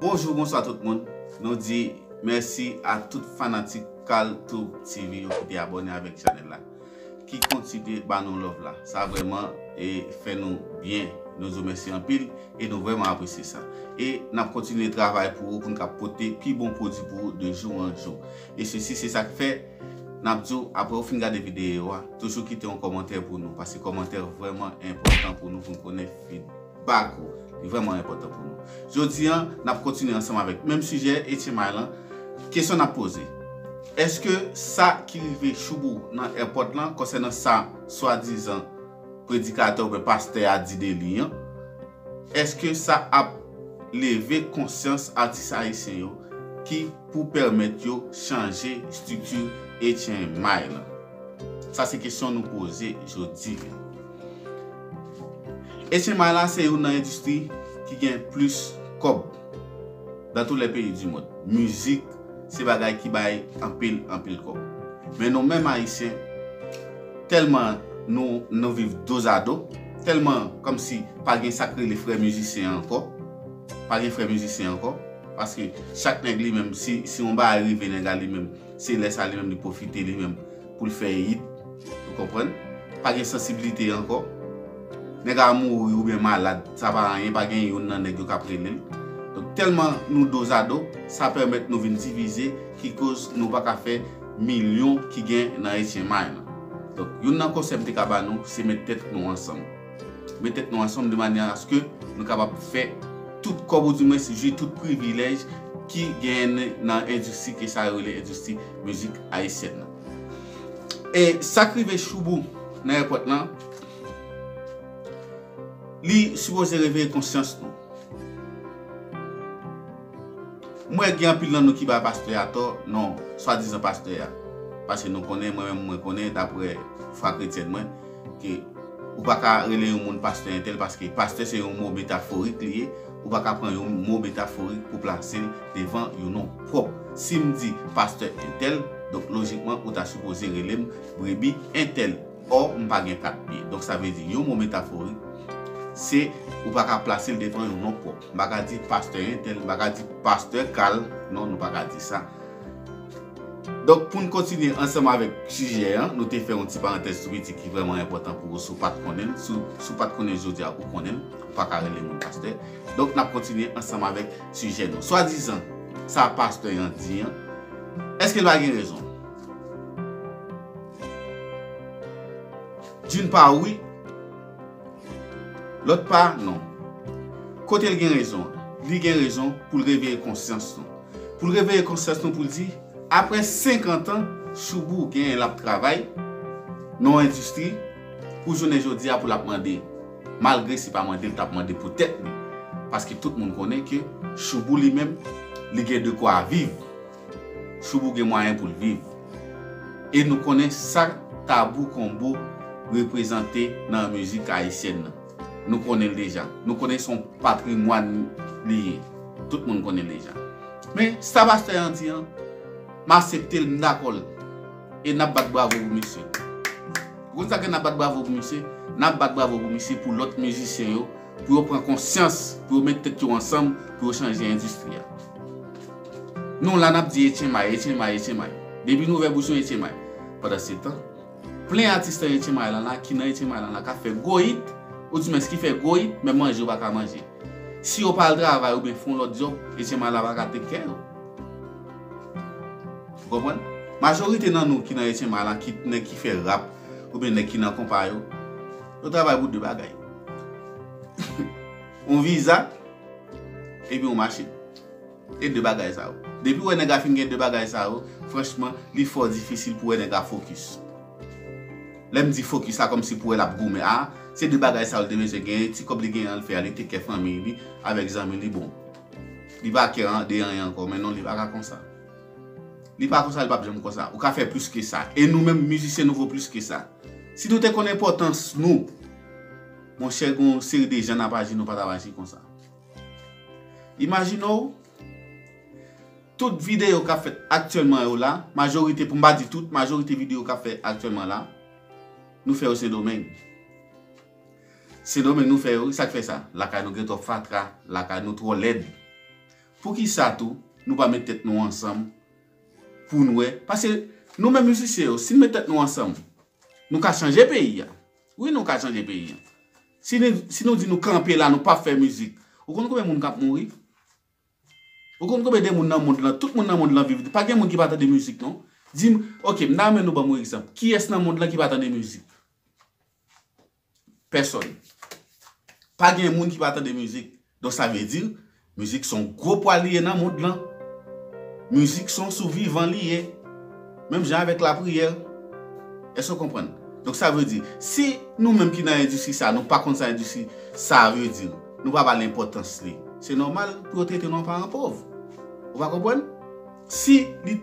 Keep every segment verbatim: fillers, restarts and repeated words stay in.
Bonjou, bonswa tout moun. Nou di mèsi a tout fanatik Carl Tube T V yo ki te abòne avèk chanèl la, ki kontinye ba nou love la. Sa vrèman e fè nou byen. Nou di w mèsi anpil e nou vrèman apresye sa. E n ap kontinye travay pou ou, pou n ka pote pi bon pwodui pou ou de jou an jou. E sesi, se sa k fè n ap di w, apre w fin gade videyo a, toujou kite yon kòmantè pou nou, paske kòmantè vrèman enpòtan pou nou, pou n konnen feedback ou. Li vrèman enpòtan pou nou. Jodi a, n ap kontinye ansanm avèk menm sijè Etchen May lan. Kesyon n ap poze, èske sa ki rive Shoubou nan èpòt lan konsènan sa swadizan predikatè oubyen pastè a di de li an, èske sa ap leve konsyans atis ayisyen yo ki pou pèmèt yo chanje estrikti Etchen May lan? Sa se kesyon nou poze jodi a. Etchen May la se youn nan endistri ki gen plis kòb dans tous les pays du monde. Mizik se bagay ki bay anpil, anpil kòb. Men nou menm ayisyen, tèlman nou, nou viv dozado, tèlman kòmsi pa gen sa k rele frè mizisyen ankò. Pa gen frè mizisyen ankò. Paske chak nèg li menm, si, si yon bagay rive nèg la li menm, se lè sa li menm li pwofite li menm pou l fè hit. Ou konprann? Pa gen sansiblite ankò. Nèg a mouri oubyen malad, sa pa anyen, pa gen youn nan nèg yo k ap rele l. Donk, tèlman nou dozado, sa pèmèt nou vin divize, ki koz nou pa ka fè milyon ki gen nan Etchen May lan. Donk, youn nan konsèy m te ka ba nou, se met tèt nou ansanm. Met tèt nou ansanm de manyè aske nou kapab fè tout kòb ou di mwens jwi tout privilèj ki genyen nan endistri ke sa yo rele endistri mizik ayisyèn nan. E sa k rive Shoubou nan èpòt lan, li sipoze reveye konsyans nou. M wè gen anpil nan nou ki bay pastè a tò, non, swadizan pastè a. Paske nou konnen, mwen menm mwen konnen, daprè fwa kretyèn mwen, ke ou pa ka rele yon moun pastè entèl, paske pastè se yon mo metaforik li ye, ou pa ka pran yon mo metaforik pou plase l devan yon non pwòp. Si m di pastè entèl, donk lojikman ou ta sipoze rele m brebi entèl. Ò, m pa gen kat pye. Donk, sa vle di, yon mo metaforik, se ou pa ka plase l devan yon non pwòp. M pa ka di pastè entèl, m pa ka di pastè Carl. Non, nou pa ka di sa. Donk, pou n kontinye ansanm avèk sijè an, nou te fè yon ti parantèz tou piti ki vrèman enpòtan pou ou, si w pa t konnen l. Si, si w pa t konnen l jodi a, ou konnen l. Ou pa ka rele moun pastè. Donk, n ap kontinye ansanm avèk sijè nou. Swadizan, sa pastè an di an, èske l pa gen rezon? D'une part, wi. Lòt pa, non. Kote l gen rezon? Li gen rezon pou l reveye konsyans nou. Pou l reveye konsyans nou pou l di, apre senkant an, Shoubou genyen l ap travay nan yon endistri, pou jounen jodi a pou l ap mande. Malgre se pa mande l t ap mande pou tèt li. Paske tout moun konnen ke Shoubou li menm, li gen de kwa viv. Shoubou gen mwayen pou l viv. E nou konnen sa Tabou Combo reprezante nan mizik ayisyèn nan. Nou konnen l deja. Nou konnen se yon patrimwàn li ye. Tout moun konnen l deja. Men, sa pastè an di an, m aksepte l, m dakò l. E n ap bat bravo pou misye. Ou konn sa ke n ap bat bravo pou misye? N ap bat bravo pou misye, pou lòt mizisyen yo, pou yo pran konsyans, pou yo met tèt yo ansanm, pou yo chanje endistri a. Nou la n ap di Etchen May, Etchen May, Etchen May. Depi n ouvè bouch nou Etchen May. Pandansetan, plen atis nan Etchen May lan la, ki nan Etchen May lan la, k ap fè gwo hit, ou di mwens ki fè gwo hit, men manje yo pa ka manje. Si yo pa al travay oubyen fè yon lòt djòb, Etchen May la pa ka tek kè yo. Ou konprann? Majorite nan nou ki nan Etchen May lan, kit nèg ki fè rap, oubyen nèg ki nan konpa yo, yo travay pou de bagay. Yon viza, epi yon machin. E de bagay sa yo. Depi w wè nèg la fin gen de bagay sa yo, franchman, li fò difisil pou wè nèg la fokis. Lè m di fokis la, kòmsi pou wè l ap goumen. A, se de bagay sa yo l te bezwen genyen, ti kòb li genyen an l fè a, li tek kè fanmi li, avèk zanmi li, bon. Li pa kè an, de anyen ankò, men non, li pa ka konsa. Li pa konsa, li p ap janm konsa. Ou ka fè plis ke sa. E nou menm, mizisyen, nou vo plis ke sa. Si nou te konn enpòtans nou, monchè, gen yon seri de jan n ap aji, nou pa t ap aji konsa. Imajine w, tout videyo k ap fèt aktyèlman yo la, majorite, pou m pa di tout, majorite videyo k ap fèt aktyèlman la, nou fè yo Sendomeng. Sendomeng nou fè yo, sa k fè sa? Lakay nou gen twòp fatra, lakay nou twò lèd. Poukisa tou nou pa met tèt nou ansanm pou n wè? Paske nou menm mizisyen yo, si n met tèt nou ansanm, nou ka chanje peyi a. Wi, nou ka chanje peyi a. Si nou, si nou di nou kanpe la, nou p ap fè mizik, ou konn konbyen moun k ap mouri? Ou konn konbyen de moun nan mond lan, tout moun nan mond lan viv, pa gen moun ki pa tande mizik non. Di m, ok, m ta renmen nou ban m yon egzanp. Kiyès nan mond lan ki pa tande mizik? Pèsòn. Pa gen moun ki pa tande mizik. Donk sa vle di, mizik se yon gwo pwa li ye nan mond lan. Mizik se yon souvivan li ye. Menm jan avèk lapriyè. Èske w konprann? Donk sa vle di, si nou menm ki nan endistri sa, nou pa konn sa endistri sa vle di, nou pa ba l enpòtans li, se nòmal pou yo trete nou an paran pòv. Ou pa konprann? Si li,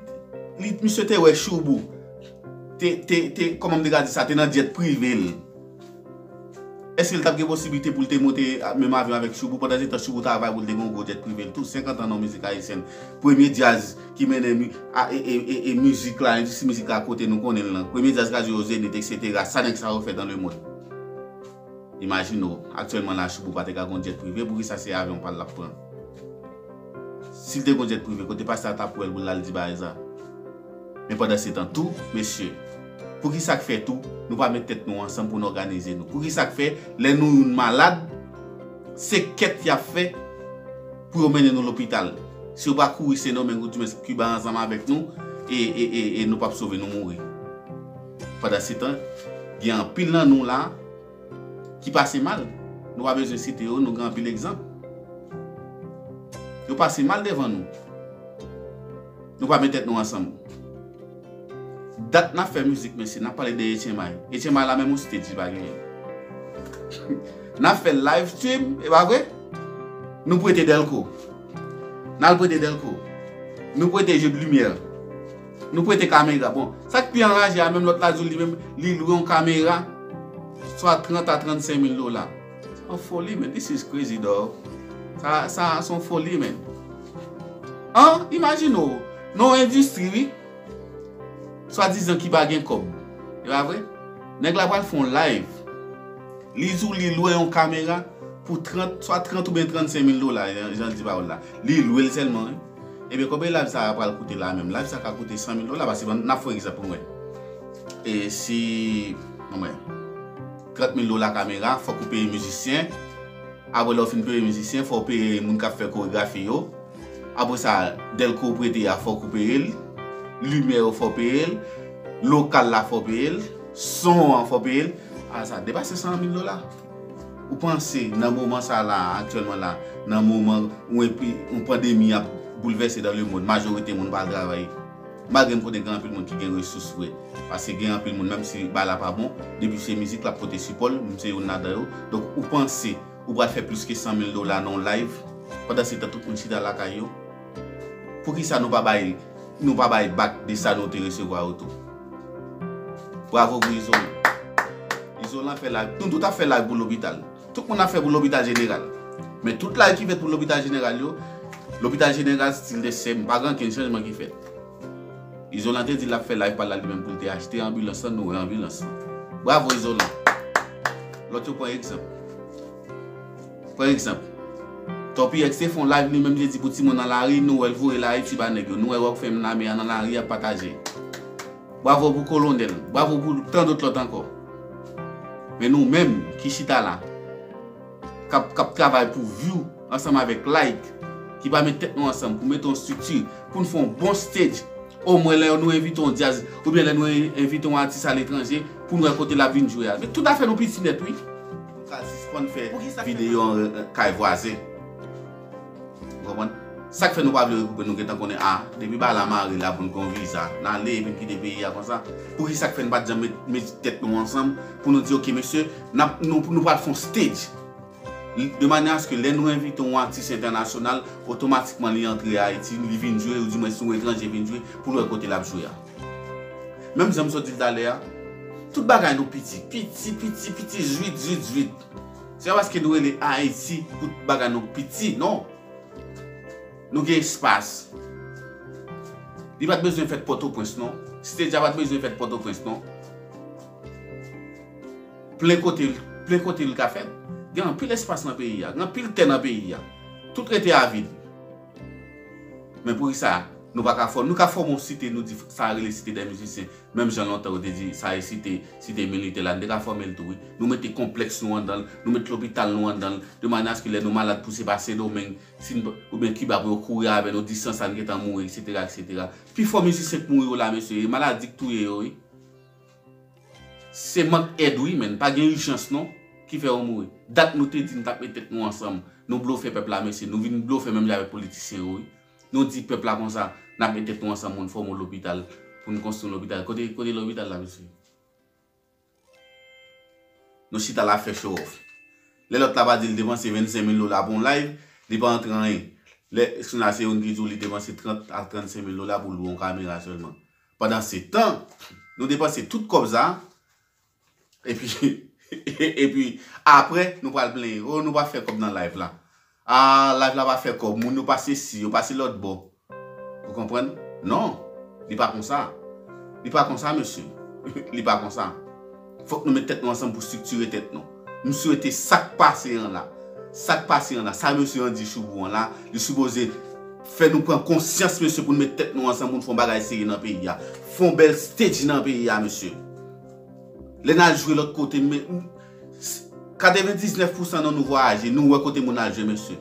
li, misye te wè Shoubou, te, te, te, kòman m te ka di sa, te nan djèt prive l, èske l t ap gen posiblite pou l te monte menm avyon avèk Shoubou? Pandan se tan, Shoubou travay pou l te gen yon gwo djèt prive l tou. Senkant an nan mizik ayisyèn. Premye djaz ki mennen mi- a- e- e- e- e mizik la, endistri mizik la kote nou konnen l lan. Premye djaz k al jwe o Zenith, etsetera. Sa nèg sa yo fè dans le monde? Imajine w, aktyèlman la, Shoubou pa te ka gon djèt prive, poukisa se avyon pa l l ap pran? Si l te gon djèt prive, kote pastè a t ap wè l pou l al di bagay sa? Men pandan se tan tou, mesye, poukisa k fè tou nou pa met tèt nou ansanm pou n òganize nou? Poukisa k fè lè nou youn malad, se kèt y ap fè pou yo mennen nou lopital? Si yo pa kouri Sendomeng oudimwens Kiba ansanm avèk nou, e, e, e, e nou p ap sove, nou mouri. Pandan se tan, gen anpil nan nou la ki pase mal. Nou pa bezwen site yo, nou gen anpil egzanp. Yo pase mal devan nou. Nou pa met tèt nou ansanm. Dat n ap fè mizik, mesye, n ap pale de H M I. H M I la menm yon stage li pa genyen. N ap fè live stream, e pa vre? Nou prete Delco. N al prete Delco. Nou prete jeu de lumière. Nou prete kamera. Bon, sa k pi anraje a, menm lòt la di w li menm, li lwe yon kamera, swa trant a trannsenk mil dola. Se yon foli, man. This is crazy, dog. Sa, sa, se yon foli, man. An, imajine w, nan yon endistri, wi. Swadizan ki pa gen kòb. E pa vre? Nèg la pral fè yon live. Li di w li lwe yon kamera pou trant, swa trant oubyen trannsenk mil dola, jan, jan l di pawòl la. Li lwe l sèlman, wi. Ebyen, konbyen live sa a pral koute la menm? Live sa ka koute san mil dola, paske n ap fè yon egzanp pou mwen. E si, anmwey, trant mil dola kamera, fòk ou peye mizisyen. Apre lè w fin peye mizisyen, fò w peye moun k ap fè koregrafi yo. Apre sa, Delco w prete a, fòk ou peye l. Limyè yo, fò w peye l. Lokal la, fò w peye l. Son an, fò w peye l. A, sa depase san mil dola. Ou panse nan moman sa la, aktyèlman la, nan moman yon epi, yon pandemi ap boulvèse dans le monde, majorite moun pa al travay. Malgre m konnen gen anpil moun ki gen resous vre. Paske gen anpil moun, menm si bagay la pa bon, depi se mizik, l ap pote sipò l, m se youn ladan yo. Donk, ou panse ou pral fè plis ke san mil dola nan yon live, pandan se tan tout moun chita lakay yo? Poukisa nou pa bay, nou pa bay back de sa nou te resevwa yo tou? Bravo pou Izolan. Izolan fè live. Nou tout ap fè live pou lopital. Tout moun ap fè pou lopital jeneral. Men tout live ki fèt pou lopital jeneral yo, lopital jeneral still the same. Pa gen ankenn chanjman ki fèt. Izolan te di l ap fè live pa l la li menm pou l te achte anbilans lan, nou wè anbilans lan. Bravo Izolan. Lòt yo pran egzanp. Pran egzanp. Toppy X te fè yon live li menm, li te di pou timoun nan lari, nou wè l voye l Ayiti ba nèg yo. Nou wè Rockfam Lame a nan lari ap pataje. Bravo pou Kolonèl. Bravo pou tan dòt lòt ankò. Men nou menm ki chita la, k ap, k ap travay pou view ansanm avèk like, ki pa met tèt nou ansanm pou mete yon estrikti, pou n fè yon bon stage. Omwen lè nou envite yon djaz, oubyen lè nou en-, envite yon atis aletranje, pou n wè kote l ap vin jwe a. Men tout afè nou piti nèt, wi. Nou ka sispann fè videyo an, an, kay vwazen. Ou konprann? Sa k fè nou pa vle regwoupe, nou gentan konnen, a, depi bagay la mare la pou n gen yon viza, n ale epi n kite peyi a konsa. Poukisa k fè n pa t janm met, met tèt nou ansanm pou nou di, oke, mesye, n ap, nou, nou pral fè yon stage. De manyè aske lè nou envite yon atis entènasyonal, otomatikman li antre Ayiti, li vin jwe, oudimwens yon etranje vin jwe, pou l wè kote l ap jwe a. Menm jan m sot di l talè a, tout bagay nou piti, piti, piti, piti, zwit, zwit, zwit. Se pa paske nou rele Ayiti pou bagay nou piti, non. Nou gen espas. Li pa t bezwen fèt Pòtoprens, non. Stage a pa t bezwen fèt Pòtoprens, non. Plen kote, plen kote l ka fèt. Gen anpil espas nan peyi a, gen anpil tè nan peyi a. Tout rete avid. Men poukisa nou pa ka fò, nou ka fòme yon site, nou di sa rele site dè mizisyen. Menm jan lontan yo te di sa e site, site militè la, nou te ka fòme l tou, wi. Nou mete konplèks nou andan l, nou met lopital nou andan l, de manyè aske lè nou malad pouse pa Sendomeng, si n, oubyen Kiba pou yo kouri avè nou, di san sa n gentan mouri, etsetera, etsetera. Pifò mizisyen k mouri yo la, mesye, e maladi k touye yo, wi. Se mank èd, wi, men pa gen ijans, non, ki fè yo mouri. Dat nou te di n t ap met tèt nou ansanm, nou blofe pèp la, mesye, nou vin blofe menm jan avèk politisyen yo, wi. Nou di pèp la konsa, n ap met tèt nou ansanm pou n fòme yon lopital, pou n konstwi yon lopital. Kote, kote lopital la, mesye? Nou chita la fè show off. Lè lòt la pa di l depanse vennsenk mil dola pou yon live, li pa antre anyen. Lè, kounye a se youn ki di w li depanse trant a trannsenk mil dola pou l lwe yon kamera sèlman. Pandansetan, nou depanse tout kòb sa, epi, epi, apre, nou pral plenyen. Oh, nou pa fè kòb nan live la. Ah, live la pa fè kòb. Moun yo pa sesi, yo pase lòt bò. Ou konprann? Non. Li pa konsa. Li pa konsa, mesye. Li pa konsa. Fòk nou met tèt nou ansanm pou estriktire tèt nou. M swete sa k pase an la. Sa k pase an la. Sa mesye an di Choubou an la, li sipoze fè nou pran konsyans, mesye, pou n met tèt nou ansanm, pou n fè yon bagay serye nan peyi a. Fè yon bèl stage nan peyi a, mesye. Lè n al jwe lòt kote, men, katrevendiznèf pousan nan nou vwayaje, nou wè kote moun al jwe, mesye.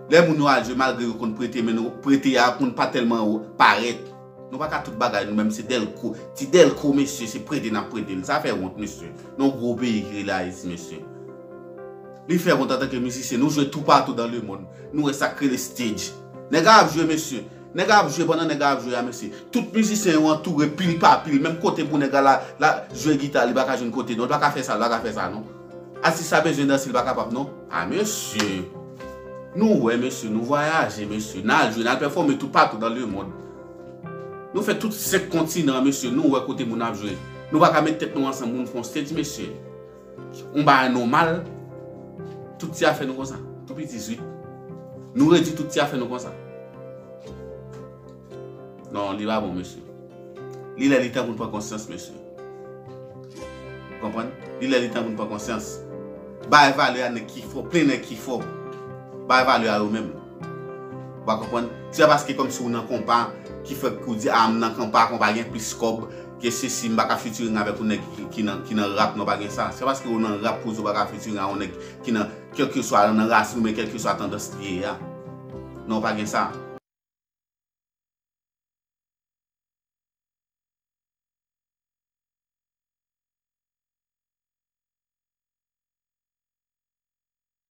Lè moun yo al jwe, malgre yo konn prete, men nou prete a konn pa tèlman parèt. Nou pa ka tout bagay, nou menm se dèlko. Ti dèlko, mesye, se prete n ap prete l. Sa fè wont, mesye. Nan yon gwo peyi ki rele Ayiti, mesye. Li fè wont antanke mizisyen. Nou jwe toupatou dans le monde. Nou wè sa k rele stage. Nèg la ap jwe, mesye. Nèg la ap jwe, pandan nèg la ap jwe a, mesye. Tout mizisyen yo antoure pil pa pil. Menm kote pou nèg la, la, la jwe gita, li pa ka jwenn kote, non. Li pa ka fè sa, li pa ka fè sa, non. Atis la bezwen danse, li pa kapab, non. A, mesye. Nou wè, mesye, nou vwayaje, mesye. N al jwe, n al pèfòme toupatou dans le monde. Nou fè tout senk kontinan, mesye. Nou wè kote moun ap jwe. Nou pa ka met tèt nou ansanm pou n fè yon stage, mesye. Yon bagay nòmal. Tout ti afè nou konsa. Tou piti zwit. Nou redi tout ti afè nou konsa. Non, li pa bon, mesye. Li lè li tan pou n pran konsyans, mesye. Ou konprann? Li lè li tan pou n pran konsyans. Bay valè a nèg ki fò, plen nèg ki fò. Bay valè a yo menm. Ou pa konprann? Se pa paske kòmsi ou nan konpa ki fè ou di, "A, m nan konpa, konpa gen plis kòb ke sesi, m pa ka featuring avèk yon nèg ki, ki nan, ki nan rap, non, pa gen sa." Se pa paske ou nan rap pou di ou pa ka featuring a yon nèg ki nan, kèlkeswa nan rasin oubyen kèlkeswa tandans li ye a. Non, pa gen sa.